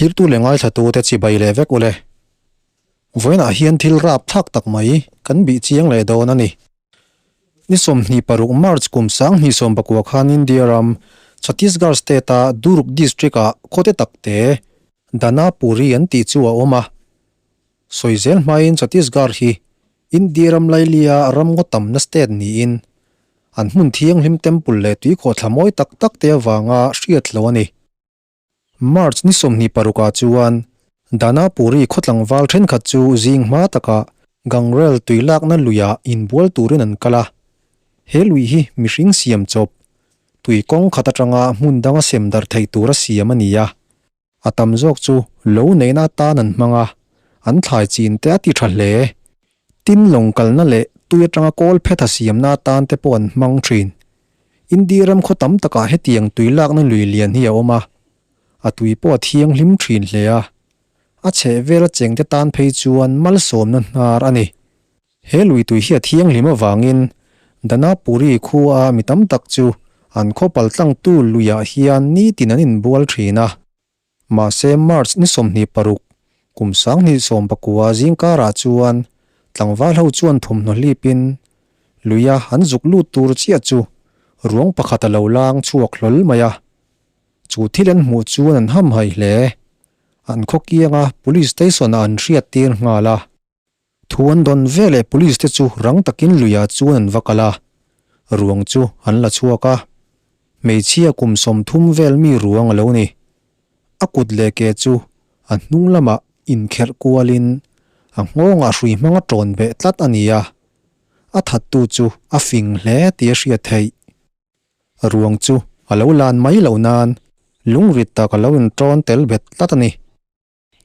Thlirtu leh ngaithlatute chibai leh vek ule. Vawiinah hian thil rap thlak tak mai kan bih chiang leh dawn a ni. Ni 26 March kum 2019 khan India ram Chhattisgarh state-a Durg district-ah khawte takte Danapuri an tih chu a awm a. Sawi zel hmain Chhattisgarh hi India ram lailia ram ngaw tamna state niin an hmun thianghlim temple leh tuikhawhthla mawi tak tak te avanga hriat lo a ni. March ni 26 ah chuan Danapuri khaw tlangval thenkhat chu zing hma takah Gangrel tui lakna luiah inbual turin an kal a. He lui hi mihring siam chawp, tui kawng khat atanga hmun danga sem darh theih tura siam a ni a. A tam zawk chu lo neihna atan an hmang a, an thlai chin te a ti tha hle. Tin lawng kalna leh tui atanga kawl phetha siamna atan te pawh an hmang thin. India ram khaw tam takah hetiang tui lakna lui lian hi a awm a, a tui pawh a thianghlim thin hle a, a chhehvel a chengte tan phei chuan malsawmna hnar a ni. He lui tui hi a thianghlim avangin Danapuri khua mi tam tak chu an khaw paltlangtu luiah hian nitin an inbual thin a. Mahse March ni 26, kum 2019 zingkarah chuan tlangval ho chuan thawmhnaw hlipin luia an zuk lut tur chiah chu ruang pakhat a lo lang chhuak hlawl mai a. Chu thil an hmuh chuan an hamhaih hle. An khaw kianga Police Station-ah an hriat tir nghal a. Thu an dawn ve leh Police te chu rang takin luiah chuan an va kal a, ruang chu an la chhuak a. Hmeichhia kum 30 vel mi ruang a lo ni. A kut leh ke chu a hnung lamah inkherh kualin a nghawngah hrui hmanga tawn beh tlat a ni a. A thattu chu a fing hle tih a hriat theih. Ruang chu a lo lan mai loh nan lungrit tak a lo intawn tel bet tlat a ni.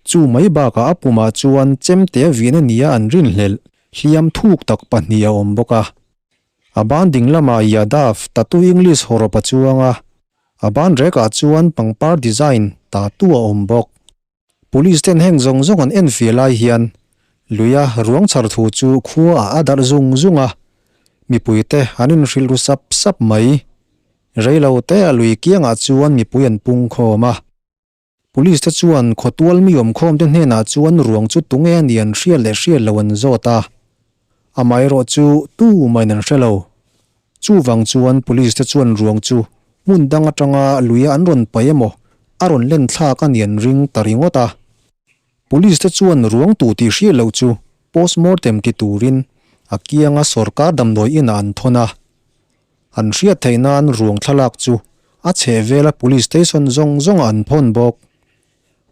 Chu mai bakah a pumah chuan chemte a vin a nia an rinhlelh hliam thuk tak pahnih a awm bawk a. A ban ding lamah Yadav tattoo English hawrawp a chuang a, a ban rekah chuan pangpar design tattoo a awm bawk. Police ten heng zawng zawng an enfiah lai hian luia ruang chhar thu chu khuaah a darh zung zung a, mipuite an inhrilh ru sap sap mai. Reilote a lui kiangah chuan mipui an pung khawm a. Police te chuan khawtual mi awmkhawm te hnenah chuan ruang chu tunge a ni an hriat leh hriat lo an zawt a, amaherawh chu tu mahin an hre lo. Chuvang chuan police te chuan ruang chu hmun dang atanga luia an rawn paih emaw a rawn len thlak a ni an ring ta ringawt a. Police te chuan ruang tu tih hriat loh chu postmortem ti turin a kianga sawrkar damdawi inah an thawn a. An hriat theih nan ruang thlalak chu a chhehvela police station zawng zawngah an phawn bawk.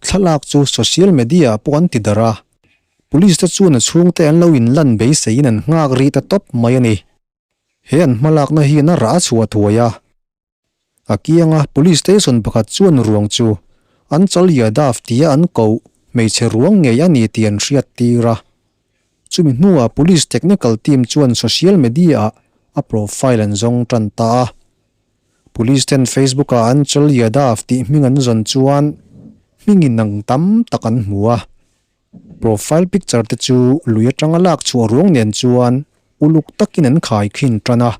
Thlalak chu social media ah pawh an ti darh a, police te chuan a chhungte an lo inlan beiseiin an nghak rih ta tawp mai a ni. He an hmalakna hian a rah a chhuah thuai a. A kianga police station pakhat chuan ruang chu Anchal Yadav tia an koh hmeichhe ruang ngei a ni tih an hriat tir a. Chumi hnuah Police Technical Team chuan social media-ah a profile an zawng tan ta a. Police ten Facebook-ah Anchal Yadav tih hming an zawn chuan hming inang tam tak an hmu a. Profile picture te chu lui atanga lak chhuah ruang nen chuan uluk takin an khai khin tan a.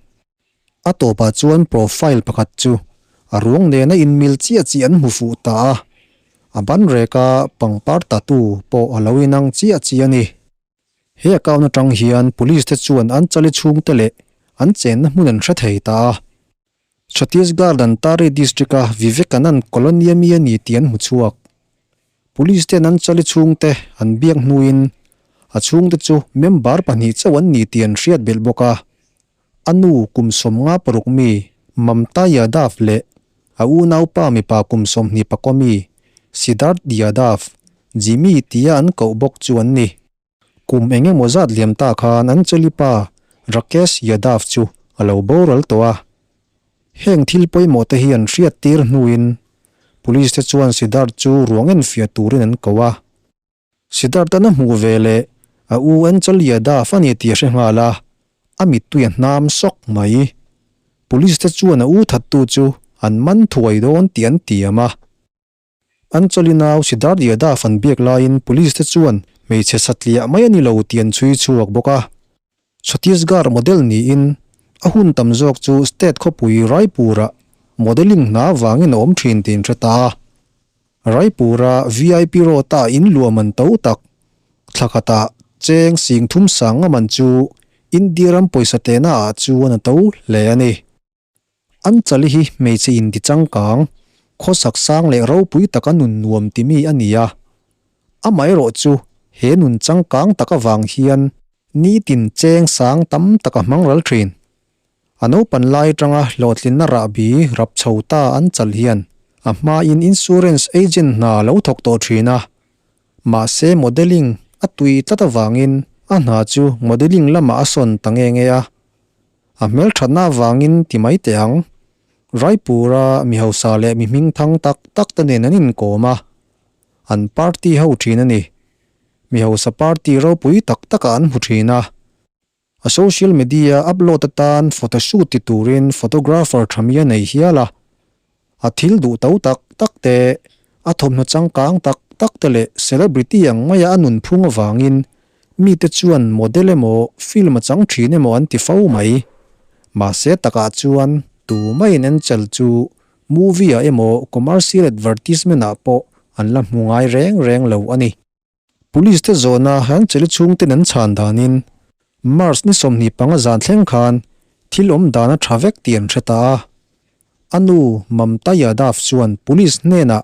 A tawpah chuan profile pakhat chu a ruang nena inmil chiah chiah an hmu fuh ta a. A ban reka pangpar tattoo pawh a lo inang chiah chiah a ni. He account atang hian police te chuan an chali chhungte leh an chenna hmun an hre thei ta a. Chhattisgarh Dantari district-a Vivekanand Colony ami a ni tih an hmu chhuak. Police ten an chali chhungte an biak hnuin a chhungte chu member pahnih chauh an ni tih an hriat belh bawk a. A nu kum 56 mi Mamta Yadav leh a unaupa mipa kum 24 mi Siddharth Yadav, Jimmy tia an koh bawk chu an ni. Kum eng emaw zat liam ta khan an chali pa Rakesh Yadav chu a lo boral tawh a. Heng thil pawimawh te hi an hriat tir hnuin Police te chuan Siddharth chu ruang enfiah turin an ko a. Siddharth-an a hmuh ve leh a u Anchal Yadav a ni tih a hre nghal a, a mittui a hnam sawk mai. Police te chuan a u thattu chu an man thuai dawn tih an tiam a. Anchali nau Siddharth Yadav an biak laiin police te chuan hmeichhe satliah mai a ni lo tih an chhui chhuak bawk a. Chhattisgarh model niin a hun tam zawk chu state khawpui Raipur-ah modelling hna vangin a awm thin tih an hre ta a. Raipur-a VIP Road-a in luah man to tak thla khatah cheng sing thum sang a man chu India ram pawisa tehna ah chuan a to hle a ni. Anchali hi hmeichhe inti changkang, khawsak sang leh ropui taka nun nuam ti mi a ni a. Amaherawh chu he nun changkang tak avang hian nitin cheng sang tam tak a hmang ral thin. A naupan lai atanga hlawhtlinna rahbi rap chho ta an chal hian a hmain insurance agent hna lo thawk tawh thin a. Mahse modelling a tui tlat avangin a hna chu modelling lamah a sawn ta nge nge a. A hmelthatna avangin ti mai teh ang. Raipur-a mi hausa leh mi hmingthang tak tak te nen an inkawm a, an party ho thin a ni. Mi hausa party ropui tak takah an hmu thin a. A social media upload atan photoshoot ti turin photographer tha mi a nei hial a. A thil duh to tak tak te, a thawmhnaw changkang tak tak te leh celebrity ang maia a nunphung avangin mite chuan model emaw film a chang thin emaw an ti fo mai. Mahse takah chuan tumaiin Angel chu movie ah emaw commercial advertisement ah pawh an la hmu ngai reng reng lo a ni. Police te zawhna Hangcheli chhungten an chhan danin March ni 25 zan thleng khan thil awm dan a tha vek tih an hre ta a. A nu Mamta Yadav chuan police hnenah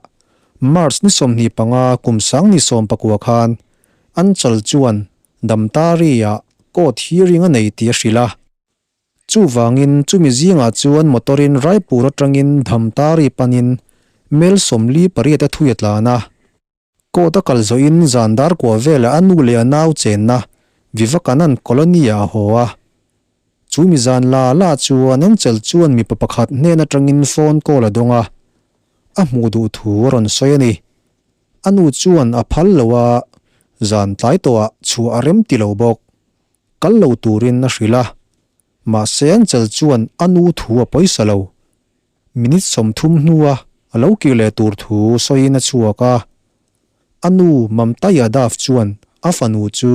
March ni 25 kum 2019 khan Anchal chuan Damtari-ah court hearing a nei tih a hrilh a. Chuvangin chumi zingah chuan motor-in Raipur atangin Dhamtari panin mel 48 a thui a tlan a. Court a kal zawhin zan dar kua velah a nu leh a nau chenna Vivekanand Colony ah a haw a. Chu mi zan la la chuan Angel chuan mipa pakhat hnen atangin phone call a dawng a, a hmuh duh thu a rawn sawi a ni. A nu chuan a phal lo a, zan tlai tawhah chhuah a rem ti lo bawk. Kal lo turin a hrilh a, mahse Angel chuan a nu thu a pawisa lo. Minute 30 hnua a lo kir leh tur thu sawiin a chhuak a. A nu Mamta Yadav chuan a fanu chu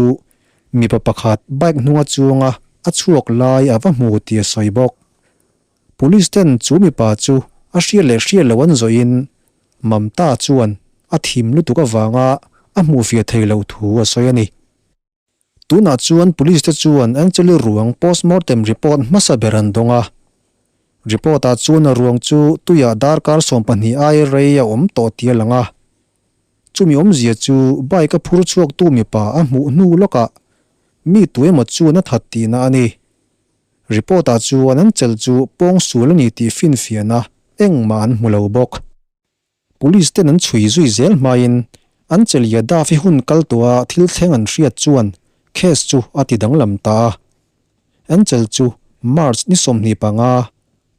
mipa pakhat bike hnunga chuanga a chhuak lai a va hmu tih a sawi bawk. Police ten chu mipa chu a hriat leh hriat loh an zawhin Mamta chuan a thim lutuk avanga a hmuhfiah thei loh thu a sawi a ni. Tunah chuan police te chuan Anchali ruang postmortem report hmasa ber an dawng a. Report ah chuan a ruang chu tuiah darkar 12 ai rei a awm tawh tih a lang a. Chumi awmzia chu bike a phur chhuaktu mipa a hmuh hnu lawkah mi tu emaw chuan a that tihna a ni. Report ah chuan Anchal chu pawngsual a ni tih finfiahna engmah an hmu lo bawk. Police ten an chhui zui zel hmain Anchal Yadav hi hun kal tawha thil thleng an hriat chuan case chu a ti danglam ta a. Anchal chu March ni 25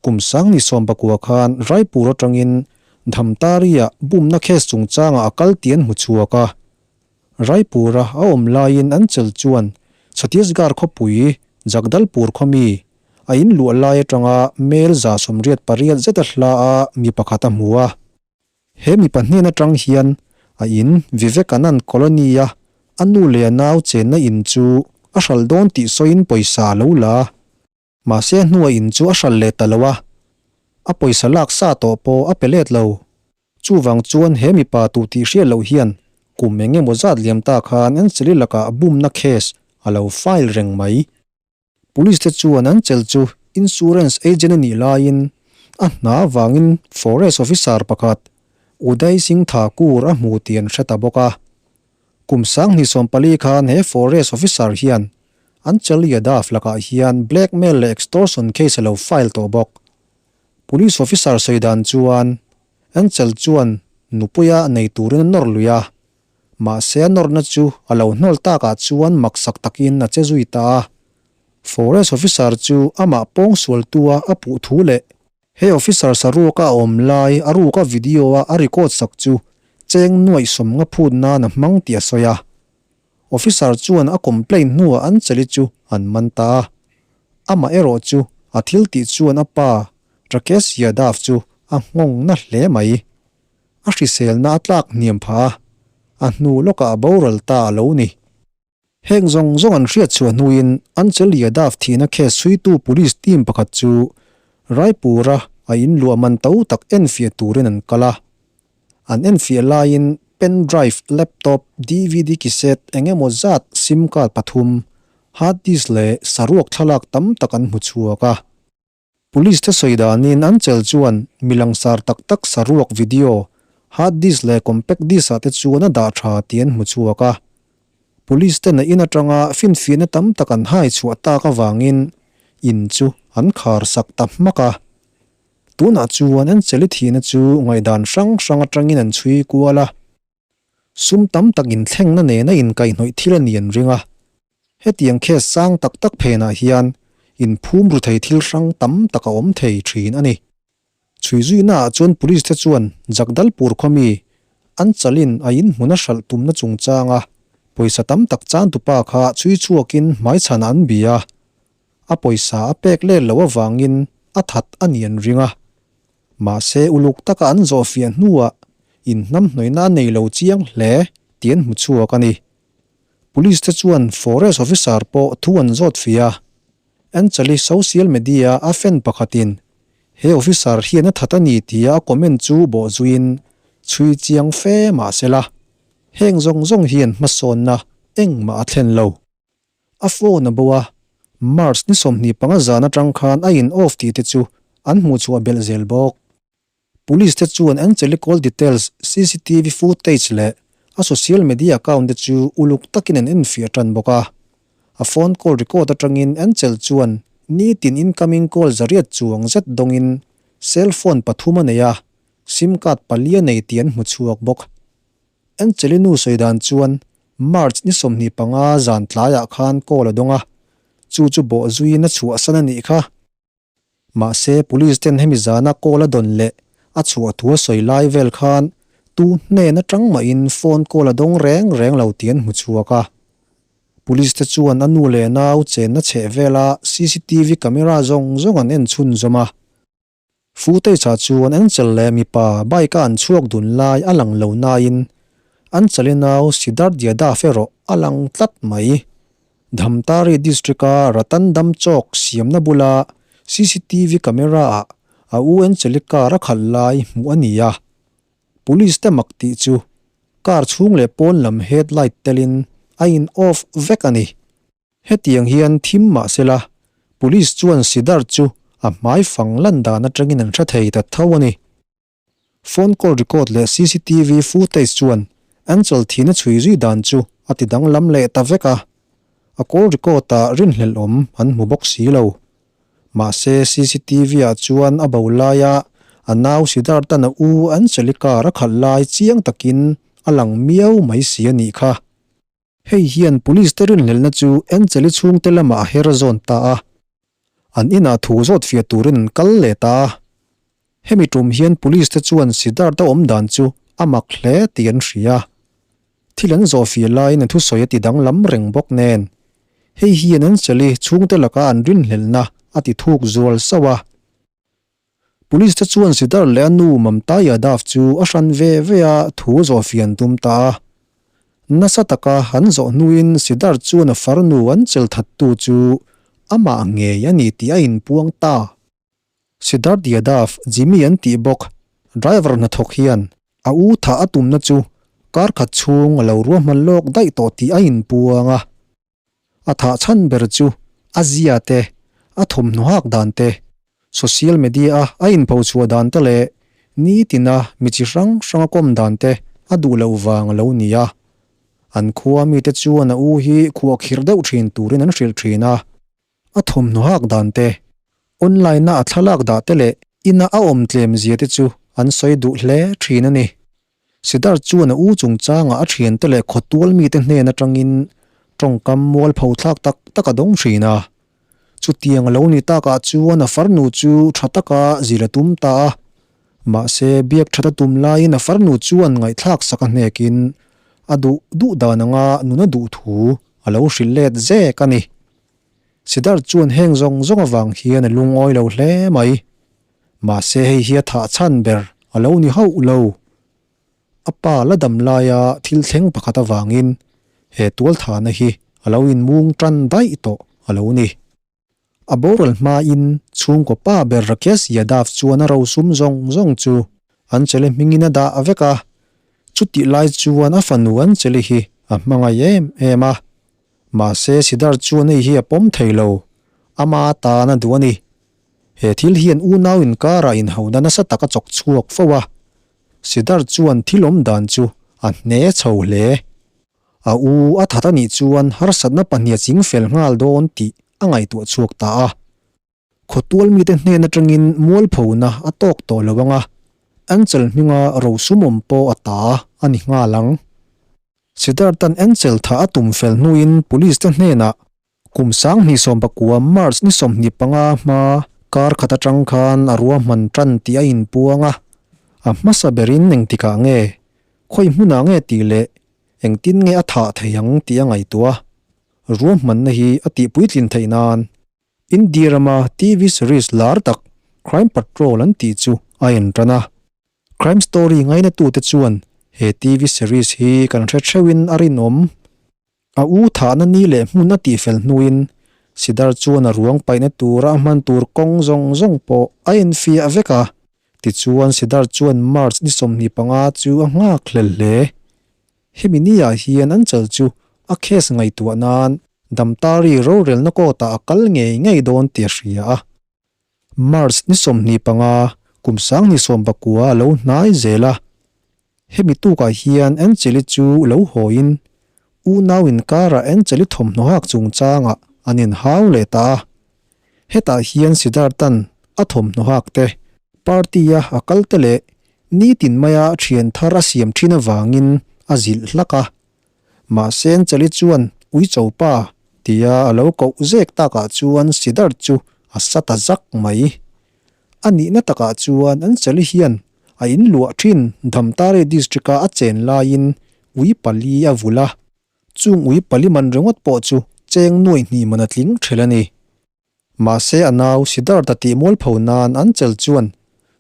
kum 2019 khan Raipur atangin Dhamtari-ah bumna case chungchangah a kal tih an hmu chhuak a. Raipur-a a awm laiin Anchal chuan Chhattisgarh khawpui Jagdalpur khaw mi a in luah lai atanga mel 188 zeta hla a mi pakhat a hmu a. He mipa hnen atang hian a in Vivekanand Colony a a nu leh a nau chenna in chu a hral dawn tih sawiin pawisa a lo la a. Mahse a hnua in chu a hral leh ta lo a, a pawisa lak sa tawh pawh a pe let lo. Chuvang chuan he mipa tu tih hriat loh hian kum eng emaw zat liam ta khan Anchali lakah bumna case a lo file reng mai. Police te chuan an chelh chu insurance agent a nih laiin a hna avangin forest officer pakhat Uday Singh Thakur a hmu tih an hre ta bawk a. Kum 2014 khan he forest officer hian Anchal Yadav lakah hian blackmail leh extortion case a lo file tawh bawk. Police officer sawi dan chuan Anchal chuan nupuia nei turin a nawr lui a, Mahse a nawrna chu a lo hnawl takah chuan maksak takin a che zui ta a. Forest officer chu amah pawng sualtua a puh thu leh he officer saruaka a awm lai a ruka video a a record sak chu cheng nuaih sawm nga phut nan a hmang tih a sawi a. Officer chuan a complaint hnuah an cheli chu an man ta a. Amah erawh chu a thil tih chuan a pa Rakesh Yadav chu a nghawng na hle mai. A hriselna a tlak hniam phah a, a hnu lawkah a boral ta a lo ni. Heng zawng zawng an hriat chhuah hnuin Anchal Yadav thihna case chhuitu police team pakhat chu Raipur-a a in luah man to tak enfiah turin an kal a. An enfiah laiin pen drive, laptop, dvd cassette eng emaw zat, sim card pathum, hard disk leh saruak thlalak tam tak an hmu chhuak a. Police te sawi danin an chel chuan mi langsar tak tak saruak video, hard disk leh compact disc ah te chuan a dah tha tih an hmu chhuak a. Police ten a in atanga finfiahna tam tak an hai chhuah tak avangin in chu an khar sak ta hmak a. Tunah chuan an cheli thihna chu ngaihdan hrang hrang atangin an chhui kual a. Sum tam tak inthlengna nena inkaihhnawih thil a ni an ring a. Hetiang case sang tak tak phenah hian inphum ru thei thil hrang tam tak a awm thei thin a ni. Chhui zuihnaah chuan police te chuan Jagdalpur khawmi an chalin a inhmun a hralh tumna chungchanga pawisa tam tak chantupa kha chhui chhuakin hmaichhanah an bia a. A pawisa a pek let loh avangin a that a ni an ring a. Mahse uluk taka an zawhfiah hnuah inhnamhnawihna a nei lo chiang hle tih an hmu chhuak a ni. Police te chuan Forest Officer pawh thu an zawt fih a, Anchali social media a fan pakhatin he officer hian a that a ni tia a comment chu bawhzuiin chhui chiang fe mahsela heng zawng zawng hian hmasawnna engmah a thlen lo. A phone a bo a, March ni 25 zan atang khan a in off tih te chu an hmuh chhuah belh zel bawk. Police te chuan Ancheli call details, cctv footage leh a social media account te chu uluk takin an enfiah tan bawk a. A phone call record atangin Anchel chuan nitin incoming call zariat chuang zet dawngin cell phone pathum a nei a, sim card pali a nei tih an hmu chhuak bawk. Ancheli nu sawi dan chuan March ni 25 zan tlaiah khan call a dawng a, chu chu bawh zuiin a chhuahsan a nih kha. Mahse, police ten hemi zana call a dawn leh a chhuah thu a sawi lai vel khan tu hnen atang mahin phone call a dawng reng reng lo tih an hmu chhuak a. Police te chuan a nu leh nau chenna chheh vela cctv camera zawng zawng an en chhunzawm a. Footage-ah chuan Anchal leh mipa bike-a an chhuak dun lai a lang lo nain Anchal-i nau Siddharth Yadav erawh a lang tlat mai. Dhamtari district-a Ratan Dam Chowk siamna bula cctv camera-ah a u Anchal-i car a khalh lai hmuh a ni a. Police te mak tih chu car chhung leh pawn lam headlight telin a in off vek a ni. Hetiang hian thim mah sela, Police chuan Siddharth chu a hmai fang lan dan atangin an hre thei ta tho a ni. Phone call record leh cctv footage chuan Anchal thihna chhui zui dan chu a ti danglam leh ta vek a, a call record ah rinhlelh awm an hmu bawk si lo. Mahse cctv ah chuan a bo laia a nau Siddharth-a'n a u Anchali car a khalh lai chiang takin a lang miau mai si a nih kha. Hei hian Police te rinhlelhna chu Ancheli chhungte lamah a her zawn ta a, an inah thu zawt fiah turin an kal leh ta a. Hemi tum hian Police te chuan Siddharth-a awm dan chu a mak hle tih an hria. Thil an zawh fiah laiin a thusawi a ti danglam reng bawk nen, hei hian Ancheli chhungte laka an rinhlelhna a ti thuk zual sauh a. Police te chuan Siddharth leh a nu Mamta Yadav chu a hran ve ve a thu zawh fian tum ta a. Nasa taka an zawh hnuin Siddharth chuan a farnu an chel thattu chu amah ngei a ni tih a inpuang ta. Siddharth Yadav, Jimmy an tih bawk, driver hnathawk hian a u thah a tumna chu kar khat chhung a lo ruahman lawk daih tawh tih a inpuang a. A thah chhan ber chu a zia te, a thawmhnaw hak dan te, social media-a a inphochhuah dan te leh nitina mi chi hrang hranga kawm dan te a duh loh vang a lo ni a. An khua mite chuan a u hi khuahkhirh deuh thin turin an hrilh thin a. A thawmhnaw hak dan te, online-a a thlalak dah te leh ina a awm tlem zia te chu an sawi duh hle thin a ni. Siddharth chuan a u chungchangah a thiante leh khawtual mite hnen atangin tawngkam mualpho thlak tak tak a dawng thin a. Chutiang a lo ni takah chuan a farnu chu tha taka zil a tum ta a. Mahse, biak that a tum laiin a farnu chuan ngaihthlak sak a hnekin a duh duh dan anga nun a duh thu a lo hrilh let zek a ni. Siddharth chuan heng zawng zawng avang hian a lungawi lo hle mai. Mahse hei hi a thah chhan ber a lo ni hauh lo. A pa la dam laia thil thleng pakhat avangin he tualthahna hi a lo inmung tan daih tawh a lo ni. A boral hmain chhungkaw pa ber Rakesh Yadav chuan a rosum zawng zawng chu an chele hmingin a dah vek a. Chutih lai chuan a fanu Ancheli hi a hmangaih em em a. Mahse Siddharth chuan hei hi a pawm thei lo, ama tan a duh a ni. He thil hian unau inkarah inhona nasa tak a chawk chhuak fo a, Siddharth chuan thil awm dan chu a hne chho hle. A u a that a nih chuan harsatna pahnih a ching fel nghal dawn tih a ngaihtuah chhuak ta a. Khawtual mite hnen atangin mualphona a tawk tawh lo ang a, Ansel hminga rosumawm pawh a ta a ni nghal ang. Siddhartha'n Ansel thah a tum fel hnuin police te hnenah kum 2019 March ni 25 hma kar khat atang khan a ruahman tan tih a inpuang a, a hmasa berin engtikah nge, khawi hmunah nge tih leh engtin nge a thah thei ang tih a ngaihtuah a, ruahmanna hi a tihpuitlin theih nan. India rama TV series lar tak Crime Patrol an tih chu a en tan a. Crime story ngainatute chuan he TV series hi kan hre theuhin a rinawm. A u thahna ni leh hmun a tihfel hnuin Siddharth chuan a ruang paihna tura a hman tur kawng zawng zawng pawh a enfiah vek a. Tichuan Siddharth chuan March ni 25 chu a nghak hlel hle. Hemi niah hian an chal chu a case ngaihtuah nan Damtari rorelna court-ah a kal ngei ngei dawn tih a hria a. March ni 25, kum 2019 a lo hnai zel a. Hemi tukah hian Ancheli chu lo hawiin unau inkarah Ancheli thawmhnaw hak chungchangah an inhau leh ta a. Hetah hian Siddhartha'n a thawmhnaw hak te, party-a a kal te leh nitin maia thian thar a siam thin avangin a zilh hlak a. Mahse Anchali chuan Uicho pa tia a lo koh zek takah chuan Siddharth chu a sa ta zak mai. A nihna takah chuan Anchali hian a inluah thin Dhamtari district-a a chen laiin ui pali a vulh a. Chung ui pali man ringawt pawh chu cheng nuai hnih man a tling thelh a ni. Mahse a nau Siddhartha tih mualpho nan an chel chuan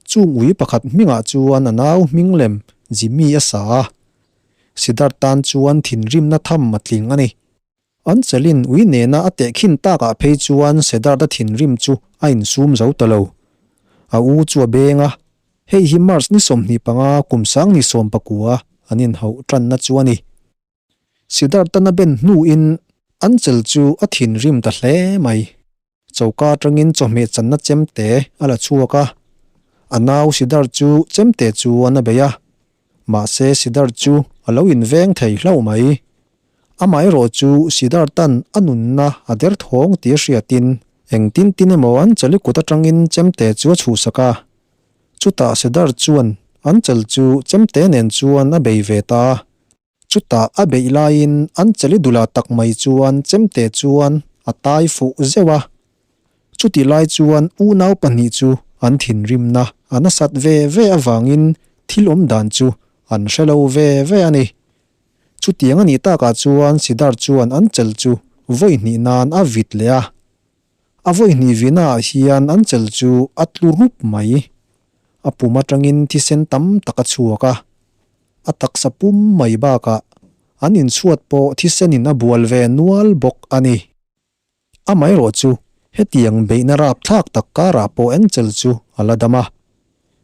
chung ui pakhat hmingah chuan a nau hming lem Jimmy a sa a. Siddharth tan chuan thinrimna tham a tling a ni. An chelin ui nena a tehkhin takah phei chuan Siddhartha thinrim chu a insum zo ta lo. A u chu a beng a, hei hi March ni 25 kum 2019 an inhauh tanna chu a ni. Siddhartha-na ben hnuin Anchel chu a thinrim ta hle mai. Choka atangin chawhmeh channa chemte a la chhuak a, a nau Siddharth chu chemte chuan a bei a. Mahse Siddharth chu a lo inveng thei hlauh mai. Amaherawh chu Siddhartha'n a nunna a derthawng tih a hriatin engtin tin emaw Anchel-i kut atangin chemte chu a chhuhsak a. Chutah Siddharth chuan Anchel chu chemte nen chuan a bei ve ta a. Chutah a beih laiin an cheli dula tak mai chuan chemte chuan a tai fuh zeuh a. Chutih lai chuan unau pahnih chu an thinrimna a nasat ve ve avangin thil awm dan chu an hre lo ve ve a ni. Chutiang a nih takah chuan Siddharth chuan an chel chu vawi hnih nan a vit leh a. A vawi hnih vihnaah hian an chel chu a tlu rup mai. A pum atangin thisen tam tak a chhuak a. A taksa pum mai bakah an inchhuat pawh thisenin a bual ve nual bawk a ni. Amaherawh chu hetiang beihna rapthlak tak karah pawh Angel chu a la dam a.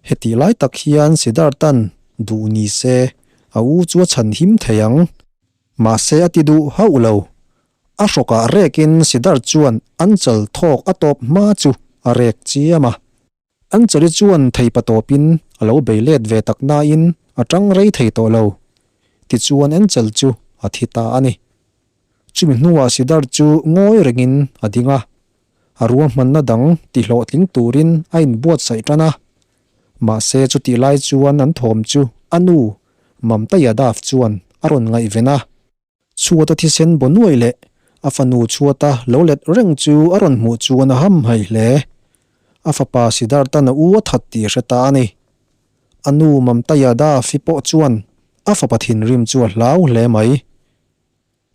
Hetih lai tak hian Siddhartha'n duh ni se a u chu a chhan him thei ang. Mahse a ti duh hauh lo. A hrawkah rekin Siddharth chuan Angel thawk a tawp hma chu a rek chiam a. Anchali chuan theipa tawpin a lo bei let ve tak nain a tang rei thei tawh lo. Tichuan Anchal chu a thi ta a ni. Chumi hnuah Siddharth chu ngawi rengin a ding a, a ruahmanna dang tihlawhtling turin a inbuatsaih tan a. Mahse chutih lai chuan an thawm chu a nu Mamta Yadav chuan a rawn ngaihven a. Chhuata thisen baw nuai leh a fanu chhuata lo let reng chu a rawn hmuh chuan a ham hai hle. A fapa Siddhartha-na u a that tih a hre ta a ni. A nu Mamta Yadav-i pawh chuan a fapa thinrim chu a hlau hle mai.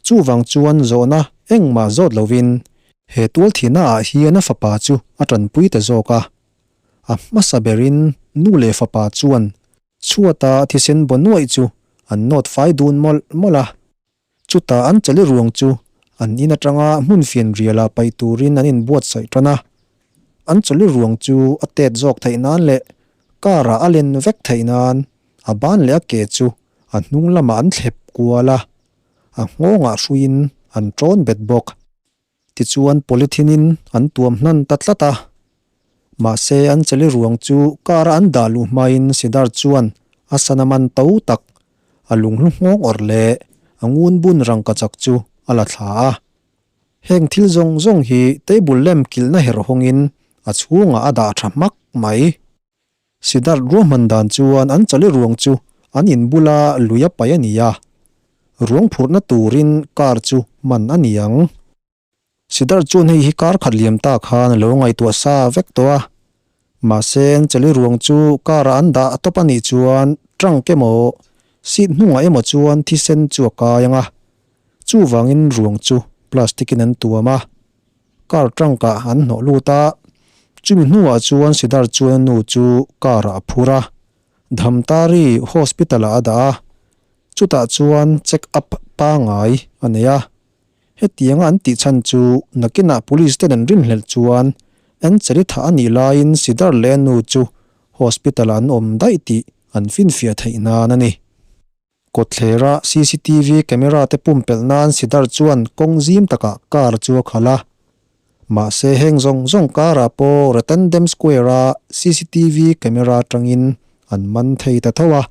Chuvang chuan zawhna engmah zawt lovin he tualthihnaah hian a fapa chu a tanpui ta zawk a. A hmasa berin nu leh fapa chuan Chhuata thisen baw nuaih chu an nawt fai dun mawlh mawlh a. Chutah an chali ruang chu an in atanga hmun fian riala paih turin an inbuatsaih tan a. An chali ruang chu a tet zawk theih nan leh car-ah a len vek theih nan a ban leh a ke chu a hnung lamah an thlep kual a, a nghawngah hruiin an ṭawn bet bawk. Tichuan polythene in an tuam hnan ta tlat a. Mahse an chali ruang chu car a an dah luh hmain Siddharth chuan a sana man to tak, a lunghlu nghawng awrh leh a ngun bun rangkachak chu a la thla a. Heng thil zawng zawng hi table lamp kilhna herh hawngin a chhungah a dah tha hmak mai. Siddharth ruahman dan chuan an chali ruang chu an in bula lui a paih a ni a, ruang phurhna turin car chu hman a ni ang. Siddharth chuan hei hi kar khat liam ta khan a lo ngaihtuah sa vek tawh a, mahse an chali ruang chu car ah an dah tawp a nih chuan trunk emaw seat hnungah emaw chuan thisen chu a kai ang a, chuvangin ruang chu plastic in an tuam a. Car trunk ah an hnawh lut a, chumi hnuah chuan Siddharth chuan a nu chu car ah a phur a, Dhamtari hospital ah a dah a, chutah chuan check up pangai a nei a. Hetianga an tih chhan chu nakinah police ten an rinhlelh chuan Anchali thah a nih laiin Siddharth leh a nu chu hospital ah an awm daih tih an finfiah theih nan a ni. Kawtthlera cctv camera te pumpelh nan Siddharth chuan kawng zim takah car chu a khalh a. Mahse heng zawng zawng car ah pawh Ratandem Square a cctv camera atangin an man thei ta tho a.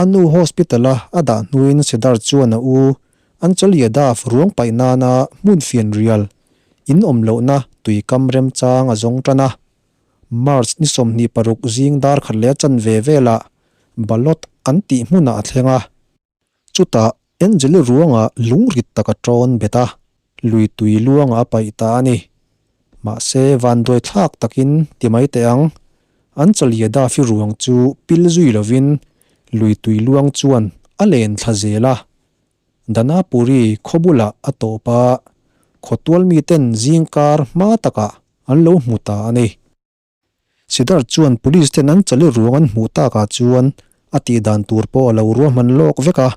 A nu hospital a a dah hnuin Siddharth chuan a u Anchal Yadav ruang paih nana hmun fianrial in awm lohna tuikam remchang a zawng tan a. March ni 26 zing dar khat leh a chanve velah Balot an tih hmunah a thleng a. Chutah Angeli ruangah lungrit tak a tawn bet a, lui tui luangah a paih ta a ni. Mahse vanduai thlak takin ti mai teh ang, an chawlhia Dafi ruang chu pil zui lovin lui tui luang chuan a len thla zel a. Danapuri khaw bulah a tawp a, khawtual miten zingkar hma takah an lo hmu ta a ni. Siddharth chuan police ten an chali ruang an hmuh takah chuan a tih dan tur pawh a lo ruahman lawk vek a.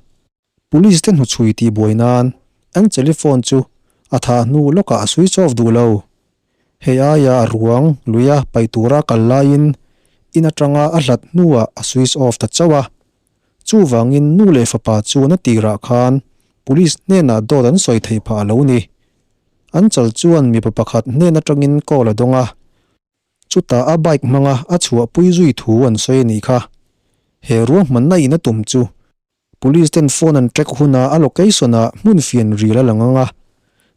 Police te hnuchhui tih buai nan an chali phone chu a thah hnu lawkah a switch off duh lo. Hei aia a ruang luia paih tura kal laiin in atanga a hlat hnuah a switch off ta chauh a. Chuvangin nu leh fapa chuan a tirah khan police hnenah dawt an sawi theih phah a lo ni. An chal chuan mipa pakhat hnen atangin call a dawng a, chutah a bike hmanga a chhuahpui zui thu an sawi a nih kha. He ruahmanna in a tum chu Police ten phone an track huna a location ah hmun fian ril a lang ang a,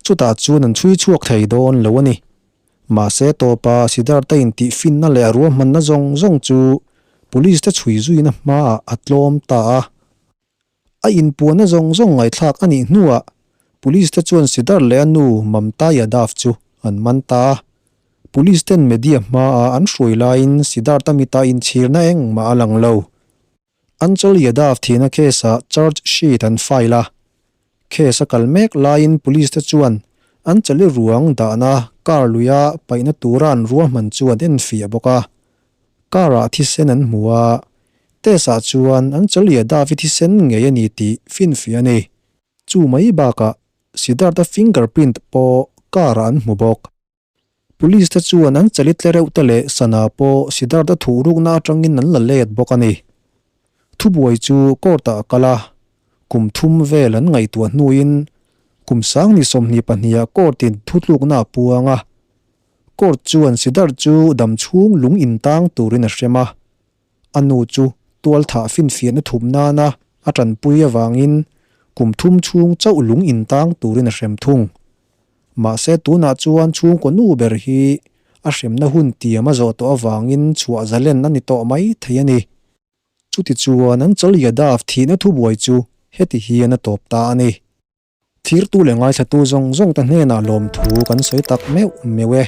chutah chuan an chhui chhuak thei dawn lo a ni. Mahse tawpa Siddhartha intih finna leh a ruahmanna zawng zawng chu Police te chhui zuina hmaah a tlawm ta a. A inpuanna zawng zawng ngaihthlak a nih hnuah Police te chuan Siddharth leh a nu Mamta Yadav chu an man ta a. Police ten media hmaah an hruai laiin Siddharth-a mita inchhirna engmah a lang lo. Anchal Yadav thihna case-ah charge sheet an file a. Case a kal mek laiin Police te chuan Anchali ruang dahna car luia paihna tura an ruahman chu an enfiah bawk a. Car-ah thisen an hmu a, test-ah chuan an chawlhia Davi thisen ngei a ni tih finfiah a ni. Chu mai bakah Siddhartha fingerprint pawh car-ah an hmu bawk. Police te chuan an chali tle reuh te leh sana pawh Siddhartha thuhrukna atangin an la let bawk a ni. Thubuai chu court-ah a kal a, kum thum vel an ngaihtuah hnuin kum sang ni 22 ah court-in thutlukna a puang a. Court chuan Siddharth chu dam chhung lung in tang turin a hrem a, a nu chu tual thah finfiahna thup nana a tanpui avangin kum thum chhung chauh lung in tang turin a hrem thung. Mahse tunah chuan chhungkaw nu ber hi a hremna hun tiam a zawh tawh avangin chhuah zalen a ni tawh mai thei a ni. Chutichuan an Chal Yadav thihna thubuai chu heti hian a tawp ta a ni. Thirtu leh ngaithlatu zawng zawng te hnenah lawmthu kan sawi tak meuh meuh e.